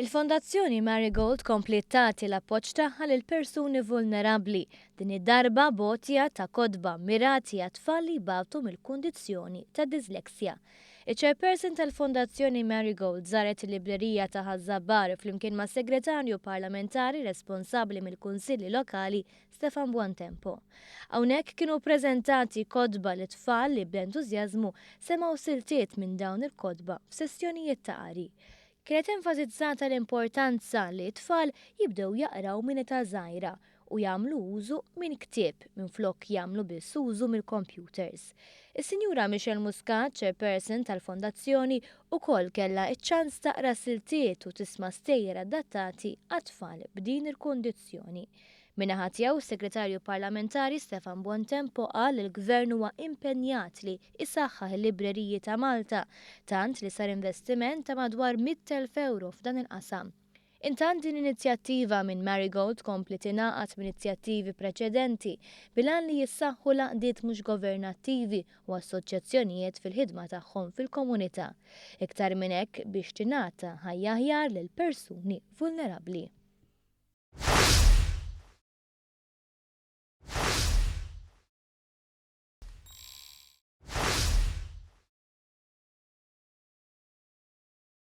Il-Fondazzjoni Marigold kompliet tagħti l-appoġġ tagħha lil persuni vulnerabbli, din id-darba b'għotja ta' kotba mirati għat-tfal li jbatu mill-kundizzjoni ta' dyslexia. Iċ-Chairperson tal-Fondazzjoni Marigold żaret il-librerija ta' Ħaż-Żabbar flimkien mas-Segretarju Parlamentari responsabbli mill-Kunsilli Lokali Stefan Buontempo. Hawnhekk kienu ppreżentati kotba lit-tfal li bl-entużjażmu semgħu siltiet minn dawn il-kotba f'sessjonijiet ta' qari. Kienet enfasizzata l-importanza li t-tfal jibdew jaqraw minn età żgħira u jagħmlu użu minn ktieb minflok jagħmlu biss użu mill-kompjuters. Is-Sinjura Michelle Muscat, Chairperson tal-Fondazzjoni, ukoll kellha ċ-ċans taqra siltiet u tisma' stejjer adattati għat-tfal b'din il-kundizzjoni. Min-naħa tiegħu s-Segretarju Parlamentari Stefan Buontempo qal li l-Gvern huwa impenjat li jsaħħaħ il-libreriji ta' Malta, tant li sar investiment ta' madwar 100,000 ewro f'dan il-qasam. Intant din l-inizjattiva minn Marigold tkompli tingħaqad m'inizjattivi preċedenti bil-għan li jissaħħu l-għaqdiet mhux governattivi u assoċjazzjonijiet fil-ħidma tagħhom fil-komunità. Iktar minn hekk biex tingħata ħajja aħjar lil persuni vulnerabbli.